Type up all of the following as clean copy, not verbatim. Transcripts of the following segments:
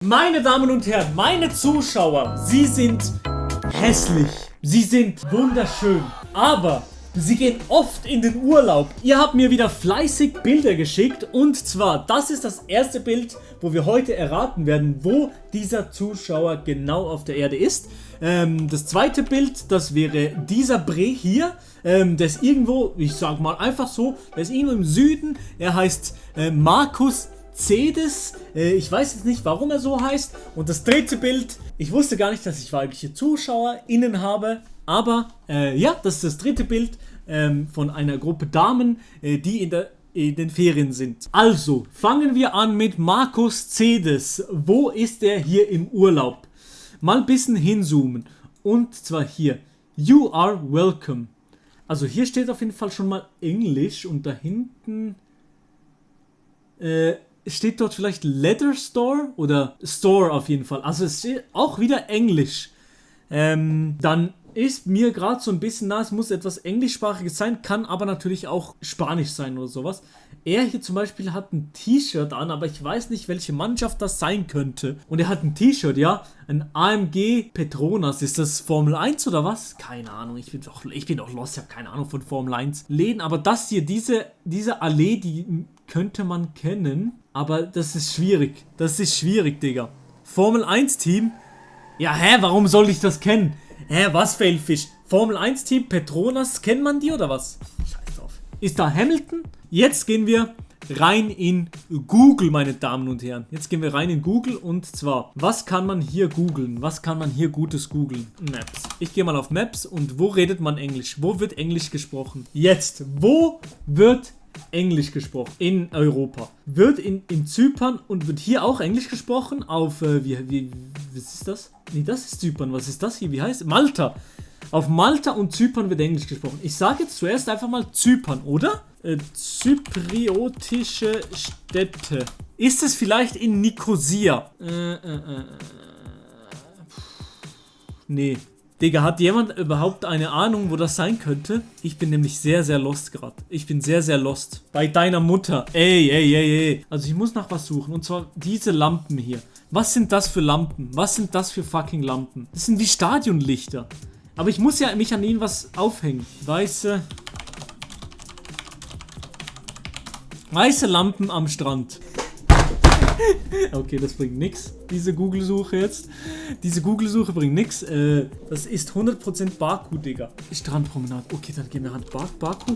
Meine Damen und Herren, meine Zuschauer, sie sind hässlich, sie sind wunderschön, aber sie gehen oft in den Urlaub. Ihr habt mir wieder fleißig Bilder geschickt und zwar, das ist das erste Bild, wo wir heute erraten werden, wo dieser Zuschauer genau auf der Erde ist. Das zweite Bild, das wäre dieser Bre hier, der ist irgendwo, ich sag mal einfach so, der ist irgendwo im Süden, er heißt Markus Cedes, ich weiß jetzt nicht, warum er so heißt. Und das dritte Bild, ich wusste gar nicht, dass ich weibliche ZuschauerInnen habe, aber ja, das ist das dritte Bild von einer Gruppe Damen, die in den Ferien sind. Also, fangen wir an mit Markus Cedes. Wo ist er hier im Urlaub? Mal ein bisschen hinzoomen. Und zwar hier. You are welcome. Also hier steht auf jeden Fall schon mal Englisch und da hinten steht dort vielleicht Leather Store oder Store auf jeden Fall. Also es steht auch wieder Englisch. Dann ist mir gerade so ein bisschen nah, es muss etwas Englischsprachiges sein, kann aber natürlich auch Spanisch sein oder sowas. Er hier zum Beispiel hat ein T-Shirt an, aber ich weiß nicht, welche Mannschaft das sein könnte. Und er hat ein T-Shirt, ja, ein AMG Petronas. Ist das Formel 1 oder was? Keine Ahnung, ich bin doch lost, ich habe keine Ahnung von Formel 1 Läden. Aber das hier, diese Allee, die könnte man kennen, aber das ist schwierig. Das ist schwierig, Digga. Formel 1 Team? Ja, warum soll ich das kennen? Was, Failfish? Formel 1 Team Petronas, kennt man die oder was? Scheiß drauf. Ist da Hamilton? Jetzt gehen wir rein in Google, meine Damen und Herren. Jetzt gehen wir rein in Google und zwar, was kann man hier googeln? Was kann man hier Gutes googeln? Maps. Ich gehe mal auf Maps und wo redet man Englisch? Wo wird Englisch gesprochen? Jetzt, wo wird Englisch gesprochen in Europa? Wird in Zypern und wird hier auch Englisch gesprochen auf, was ist das? Nee, das ist Zypern. Was ist das hier? Wie heißt es? Malta. Auf Malta und Zypern wird Englisch gesprochen. Ich sage jetzt zuerst einfach mal Zypern, oder? Zypriotische Städte. Ist es vielleicht in Nikosia? Nee. Digga, hat jemand überhaupt eine Ahnung, wo das sein könnte? Ich bin nämlich sehr, sehr lost gerade. Ich bin sehr, sehr lost. Bei deiner Mutter. Ey. Also ich muss nach was suchen. Und zwar diese Lampen hier. Was sind das für Lampen? Was sind das für fucking Lampen? Das sind wie Stadionlichter. Aber ich muss ja mich an ihnen was aufhängen. Weiße Lampen am Strand. Okay, das bringt nichts. Diese Google-Suche jetzt. Diese Google-Suche bringt nichts. Das ist 100% Baku, Digga. Strandpromenade. Okay, dann gehen wir an Baku.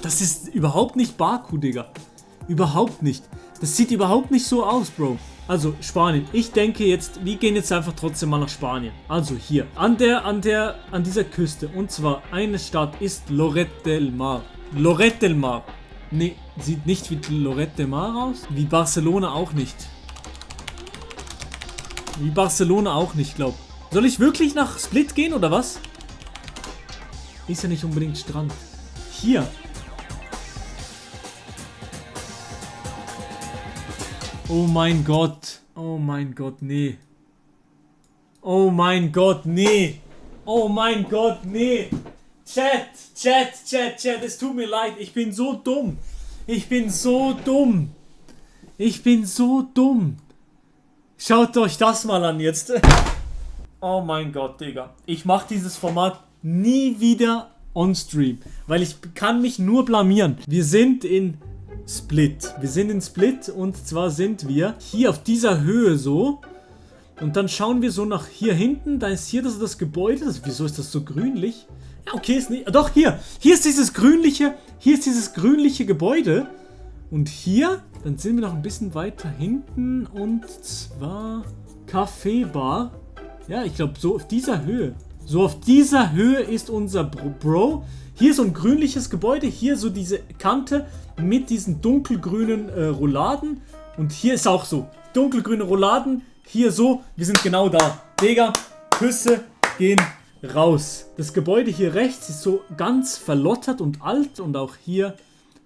Das ist überhaupt nicht Baku, Digga. Überhaupt nicht. Das sieht überhaupt nicht so aus, Bro. Also, Spanien. Ich denke jetzt, wir gehen jetzt einfach trotzdem mal nach Spanien. Also hier, an dieser Küste. Und zwar, eine Stadt ist Lloret del Mar. Lloret del Mar. Nee, sieht nicht wie Lloret del Mar aus. Wie Barcelona auch nicht. Glaub. Soll ich wirklich nach Split gehen, oder was? Ist ja nicht unbedingt Strand. Hier. Oh mein Gott, nee. Chat, es tut mir leid, ich bin so dumm. Schaut euch das mal an jetzt. Oh mein Gott, Digga. Ich mach dieses Format nie wieder on Stream, weil ich kann mich nur blamieren. Wir sind in Split und zwar sind wir hier auf dieser Höhe so und dann schauen wir so nach hier hinten, da ist hier das Gebäude, wieso ist das so grünlich? Ja, okay, ist nicht, doch hier ist dieses grünliche Gebäude und hier, dann sind wir noch ein bisschen weiter hinten und zwar Café-Bar, ja, ich glaube so auf dieser Höhe ist unser Bro. Hier so ein grünliches Gebäude, hier so diese Kante mit diesen dunkelgrünen Rouladen. Und hier ist auch so, dunkelgrüne Rouladen, hier so, wir sind genau da. Digga, Küsse gehen raus. Das Gebäude hier rechts ist so ganz verlottert und alt und auch hier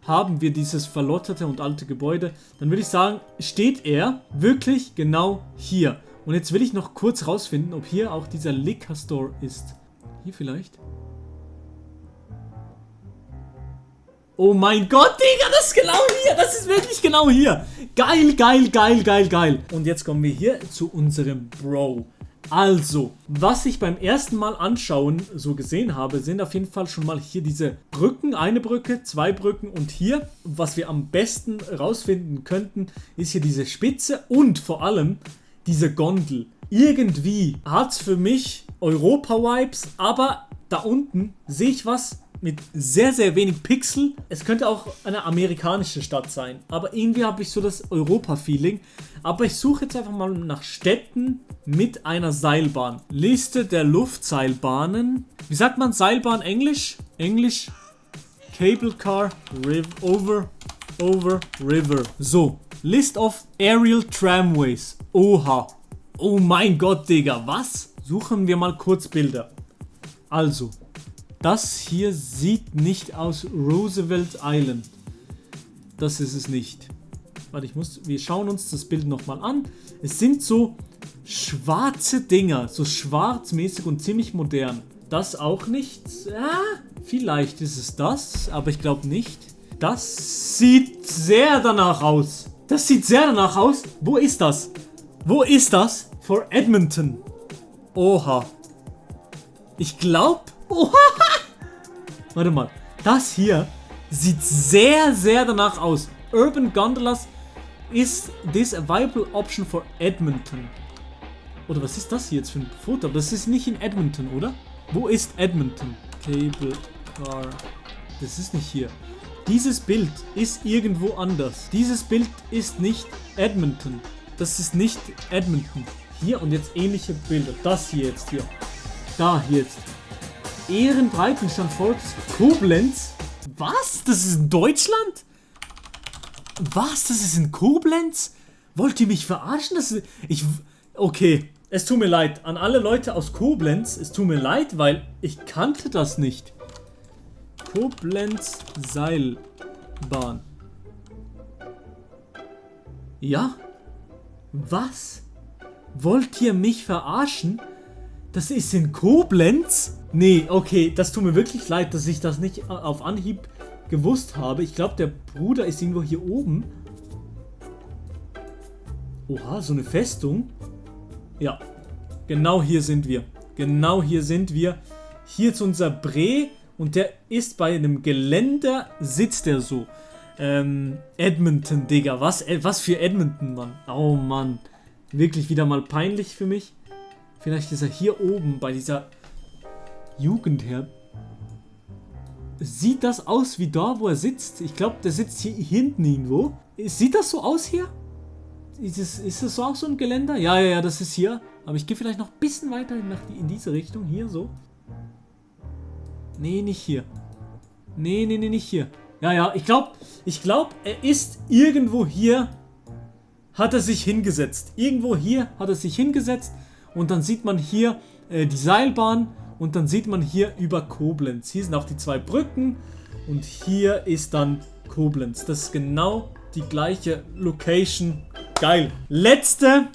haben wir dieses verlotterte und alte Gebäude. Dann würde ich sagen, steht er wirklich genau hier. Und jetzt will ich noch kurz rausfinden, ob hier auch dieser Liquor Store ist. Hier vielleicht? Oh mein Gott, Digga, das ist genau hier. Das ist wirklich genau hier. Geil, geil, geil, geil, geil. Und jetzt kommen wir hier zu unserem Bro. Also, was ich beim ersten Mal anschauen so gesehen habe, sind auf jeden Fall schon mal hier diese Brücken. Eine Brücke, zwei Brücken und hier, was wir am besten rausfinden könnten, ist hier diese Spitze und vor allem diese Gondel. Irgendwie hat es für mich Europa-Vibes, aber da unten sehe ich was mit sehr, sehr wenig Pixel. Es könnte auch eine amerikanische Stadt sein, aber irgendwie habe ich so das Europa-Feeling. Aber ich suche jetzt einfach mal nach Städten mit einer Seilbahn. Liste der Luftseilbahnen. Wie sagt man Seilbahn Englisch? Englisch Cable Car over River. So, List of Aerial Tramways. Oha. Oh mein Gott, Digga, was? Suchen wir mal kurz Bilder. Also, das hier sieht nicht aus Roosevelt Island. Das ist es nicht. Warte, wir schauen uns das Bild nochmal an. Es sind so schwarze Dinger, so schwarzmäßig und ziemlich modern. Das auch nicht. Vielleicht ist es das, aber ich glaube nicht. Das sieht sehr danach aus. Das sieht sehr danach aus. Wo ist das? Wo ist das? For Edmonton. Oha. Ich glaube... Oha. Warte mal. Das hier sieht sehr, sehr danach aus. Urban Gondolas is this a viable option for Edmonton? Oder was ist das hier jetzt für ein Foto? Das ist nicht in Edmonton, oder? Wo ist Edmonton? Cable Car. Das ist nicht hier. Dieses Bild ist irgendwo anders. Dieses Bild ist nicht Edmonton. Das ist nicht Edmonton. Hier und jetzt ähnliche Bilder. Das hier jetzt hier. Da hier jetzt. Ehrenbreitenstand Volks Koblenz. Was? Das ist in Deutschland? Was? Das ist in Koblenz? Wollt ihr mich verarschen? Okay, es tut mir leid. An alle Leute aus Koblenz, es tut mir leid, weil ich kannte das nicht. Koblenz Seilbahn. Ja? Was? Wollt ihr mich verarschen? Das ist in Koblenz? Nee, okay, das tut mir wirklich leid, dass ich das nicht auf Anhieb gewusst habe. Ich glaube, der Bruder ist irgendwo hier oben. Oha, so eine Festung. Ja, genau hier sind wir. Genau hier sind wir. Hier ist unser Bre und der ist bei einem Geländer, sitzt der so. Edmonton, Digga. Was für Edmonton, Mann. Oh, Mann. Wirklich wieder mal peinlich für mich. Vielleicht ist er hier oben bei dieser Jugendherberge. Sieht das aus wie da, wo er sitzt? Ich glaube, der sitzt hier hinten irgendwo. Sieht das so aus hier? Ist das so auch so ein Geländer? Ja, das ist hier. Aber ich gehe vielleicht noch ein bisschen weiter in diese Richtung. Hier so. Nee, nicht hier. Nee, nicht hier. Ja, ich glaube, er ist irgendwo hier. Hat er sich hingesetzt. Irgendwo hier hat er sich hingesetzt. Und dann sieht man hier die Seilbahn. Und dann sieht man hier über Koblenz. Hier sind auch die zwei Brücken. Und hier ist dann Koblenz. Das ist genau die gleiche Location. Geil. Letzte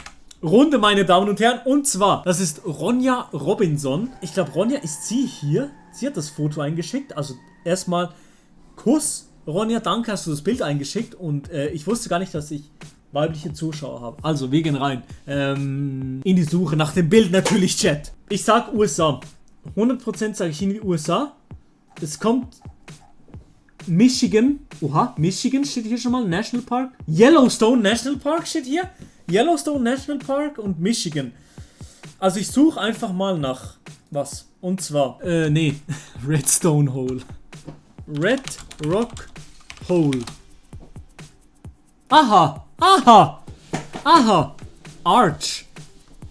Runde, meine Damen und Herren. Und zwar, das ist Ronja Robinson. Ich glaube, Ronja ist sie hier. Sie hat das Foto eingeschickt. Also erstmal Kuss. Ronja, danke, hast du das Bild eingeschickt. Und ich wusste gar nicht, dass ich weibliche Zuschauer habe. Also, wir gehen rein. In die Suche nach dem Bild natürlich, Chat. Ich sag USA. 100% sage ich irgendwie USA. Es kommt Michigan. Oha, Michigan steht hier schon mal. National Park. Yellowstone National Park steht hier. Yellowstone National Park und Michigan. Also ich suche einfach mal nach was. Und zwar, Redstone Hole. Red Rock Hole. Aha. Arch.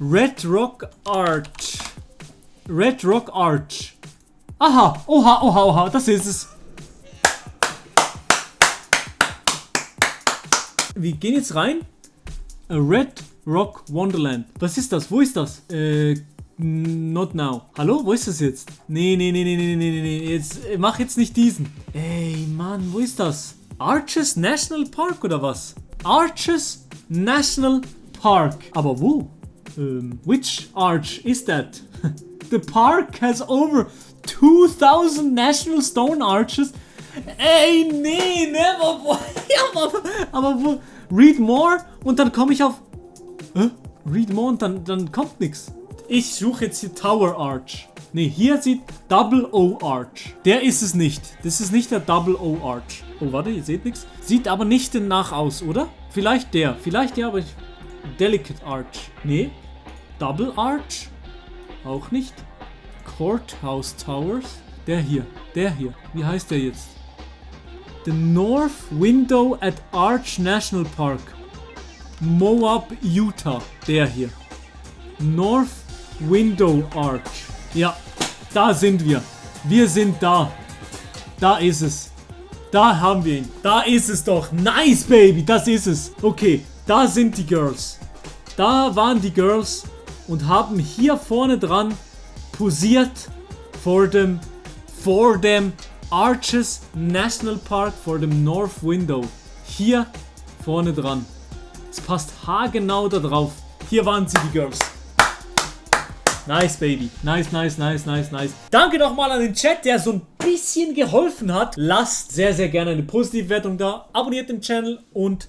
Red Rock Arch. Red Rock Arch. Aha. Oha. Das ist es. Wir gehen jetzt rein. A Red Rock Wonderland. Was ist das? Wo ist das? Not now. Hallo? Wo ist das jetzt? Nee. Jetzt, mach jetzt nicht diesen. Ey, Mann, wo ist das? Arches National Park oder was? Arches National Park. Aber wo? Which arch is that? The park has over 2000 national stone arches Ey, nee, never. Ja, aber wo? Read more und dann komme ich auf... Read more und dann kommt nichts. Ich suche jetzt hier Tower Arch. Ne, hier sieht Double O Arch. Der ist es nicht. Das ist nicht der Double O Arch. Oh, warte, ihr seht nichts. Sieht aber nicht danach aus, oder? Vielleicht der, aber ich... Delicate Arch. Ne. Double Arch. Auch nicht. Courthouse Towers. Der hier. Wie heißt der jetzt? The North Window at Arch National Park. Moab, Utah. Der hier. North Window Arch. Ja, da sind wir. Wir sind da. Da ist es. Da haben wir ihn. Da ist es doch. Nice, Baby. Das ist es. Okay, da sind die Girls. Da waren die Girls und haben hier vorne dran posiert vor dem Arches National Park, vor dem North Window. Hier vorne dran. Es passt haargenau da drauf. Hier waren sie, die Girls. Nice, Baby. Nice. Danke nochmal an den Chat, der so ein bisschen geholfen hat. Lasst sehr, sehr gerne eine Positivwertung da. Abonniert den Channel und